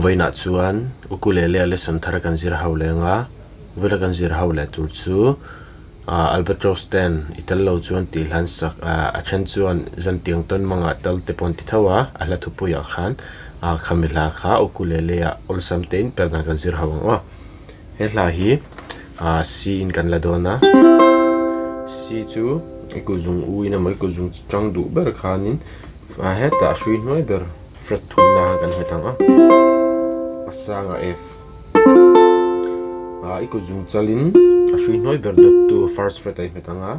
Vawiinah chuan ukulele a lesson thar kan zir ho leh ang a, vawiina kan zir ho leh tur chu Albatross ten i tel lo chuan tih hlan sak a then chuan zantiang tawn mangah tal te pawh an ti tho a, a hla thupuiah khan khami hla kha ukulele ah awlsam tein per dan kan zir ho ang aw. He hla hi C in kan la dawn a, C chu i kut zung u in emaw i kut zung chang duh ber khanin hetah hrui hnuai ber fret thumna khan kan hmet ang a, a sangah F i kut zung chalin a hrui hnuai ber dawttu first fret a i hmet ang a,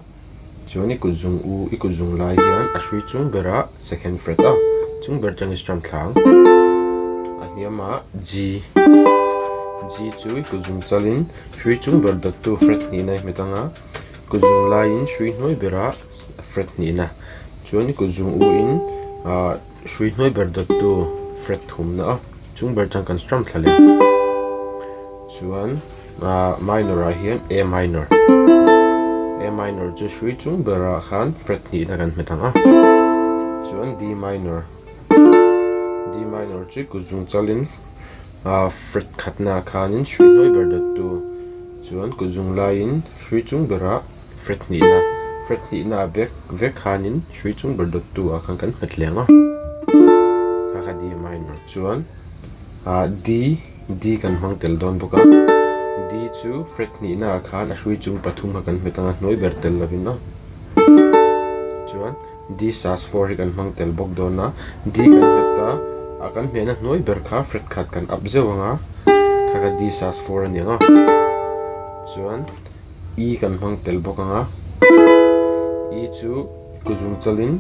chuan i kut zung u i kut zung lai hian a hrui chung berah second fret a, chung ber changin strum thla ang, a hniamah G G chu i kut zung chalin hrui chung ber dawttu fret hnihna i hmet ang a, kut zung laiin hrui hnuai berah fret hnihna chuan i kut zung u in ah hrui hnuai ber dawttu fret thumna a chung ber chuan kan strum thla leh chuan ah minor ah hian A minor A minor chu hrui chung berah khan fret hnihna kan hmet ang a chuan D minor D minor chu kut zung chalin ah fret khatna khanin hrui hnuai ber dawttu chuan kut zung laiin hrui chung berah fret hnihna fret hnihna ah vek vek khanin hrui chung ber dawttu ah khan kan hmet leh ang a kha kha D minor chuan ah D D kan hmang tel dawn bawk a D chu fret hnihna ah khan a hrui chung pathum kha kan hmet ang a hnuai ber tel lovin aw chuan D sus four hi kan hmang tel bawk dawn a D kan hmet a a kan hmehna hnuai ber kha fret khat kan up zeuh ang a kha kha D sus four a ni ang a chuan. E kan hmang tel bawk ang a, E chu kuzung chalin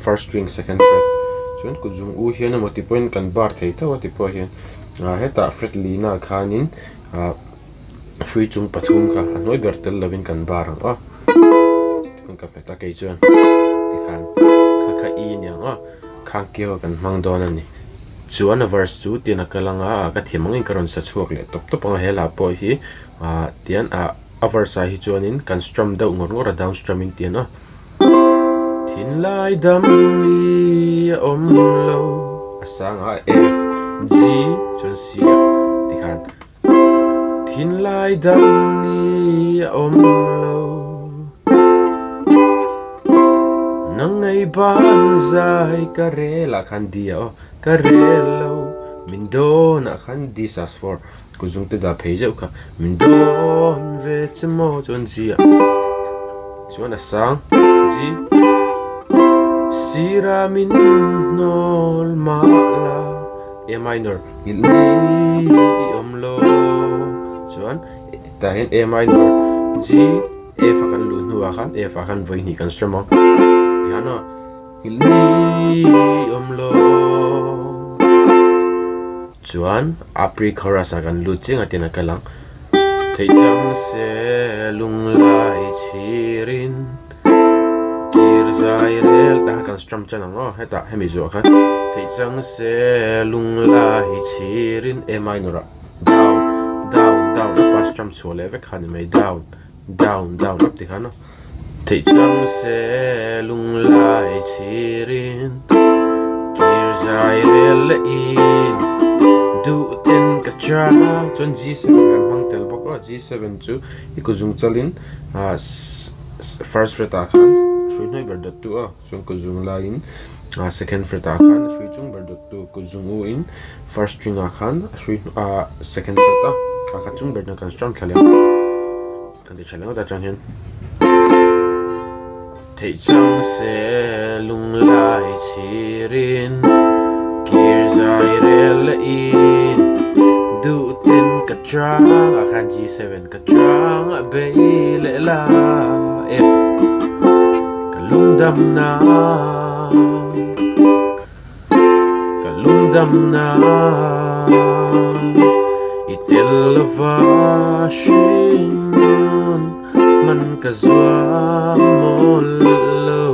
first string second fret chuan kuzung u hian emaw ti pawhin kan bar thei tho a ti pawh hian ah hetah fret lina ah khanin ah hrui chung pathum kha a hnuai ber tel lovin kan bar ang a tikhan ka hmet a kei chuan tikhan kha kha E a ni ang a khang keu ah kan hmang dawn a ni chuan a verse chu tian a kal ang a ka thiam angin ka rawn sa chhuak leh tawp tawp ang a hela pawh hi. Ah tian ah a verse ah hi chuanin kan strum deuh ngawr ngawr a down strum in tian a thinlai dam ni a awm lo a sang a F G chuan C ah tikhan thinlai dam ni a awm lo nang ngei ban zai ka rel ah khan D ah aw ka rel lo min dawn ah khan D sus four. Kut zung te dah phei zeuh kha min dawn ve che maw chuan G ah chuan a sang G sira min hnawl mah la A minor nghilh ni i awm lo chuan tah hian A minor G F a kan luh hnuah khan F ah khan vawi hnih kan strum ang tihian aw. Ni awm lo. Chuan a pre chorus ah kan lut chiang a tin a kal ang. Theih chang se lunglai chhirin kir zai rel tah kha kan strum chan ang aw hetah hemi zuah khan theih chang se lunglai chhirin A minor ah down down down up a strum chhuah leh vek kha a ni mai down down down up ti khan aw. Theih chang se lunglai chhirin kir zai rel leh in duh ten ka chang chuan G seven kan hmang tel bawk a G seven chu i kut zung chalin ah first fret ah khan hrui hnuai ber dawt tu a chuan kut zung laiin ah second fret ah khan a hrui chung ber dawt tu kut zung u in first string ah khan a hrui ah second fret a kha kha chung ber chuan kan strum thla leh ang. Kan ti tha leh atang hian theih chang se lunglai chhirin kir zai rel leh in duh ten ka chang ah khan G seven ka chang a bei leh la F ka lungdam na ka lungdam na i tel lova hringnun hman ka zuam mawl lo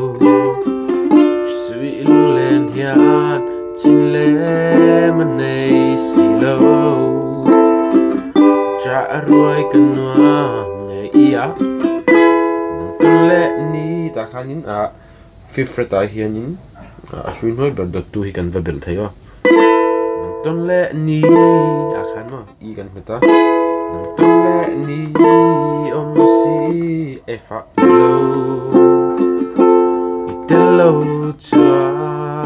suih lunglen hian chin lem a nei si lo chah ruai ka nuam ngei i a nang tan leh ni tah khanin ah. Fifth fret ah hianin a hrui hnuai ber dawttu hi kan va belh thei a. tawn leh ni ah khan maw E kan hmet a, nang tawn leh ni awm si F ah lo i tel lo chuan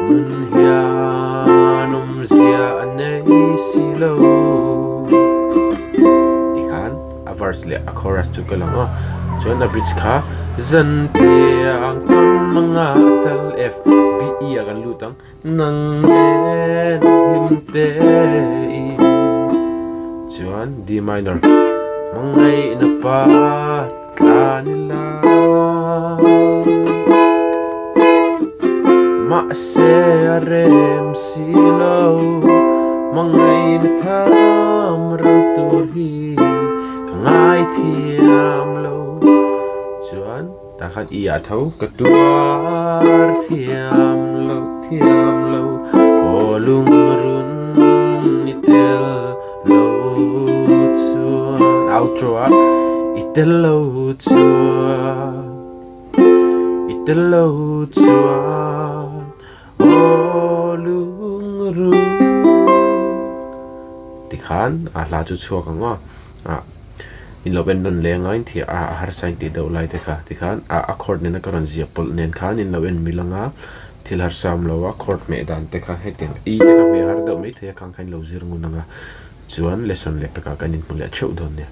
nun hian awmzia a nei si lo tikhan a verse leh a chorus chu ka lang a chuan a bridge kha zan tiang tawn manga tal F B E ah kan lut ang nang nen hlim te i chuan D minor hmangaihna pa tlan ila mahse a rem si lo hmangaihna tham ral tur hi ka ngaithiam lo chuan tah khan i ah tho ka tuar thiam lo thiam lo aw lungrun i tel lo chuan outro ah i tel lo chuan i tel lo chuan aw lungrun tikhan a hla chu chhuak ang aw ah in lo en nawn leng a in thiah a a harsa in tih deuh lai te kha tikhan a a chord nena ka rawn ziah pawlh nen khan in lo en mil ang a. Thil harsa awm lo a, chord hmeh dan te kha hetiang i te kha hmeh har deuh maithei a khang kha in lo zir ngun ang a, chuan lesson leh pekah kan inhmu leh theuh dawn nia.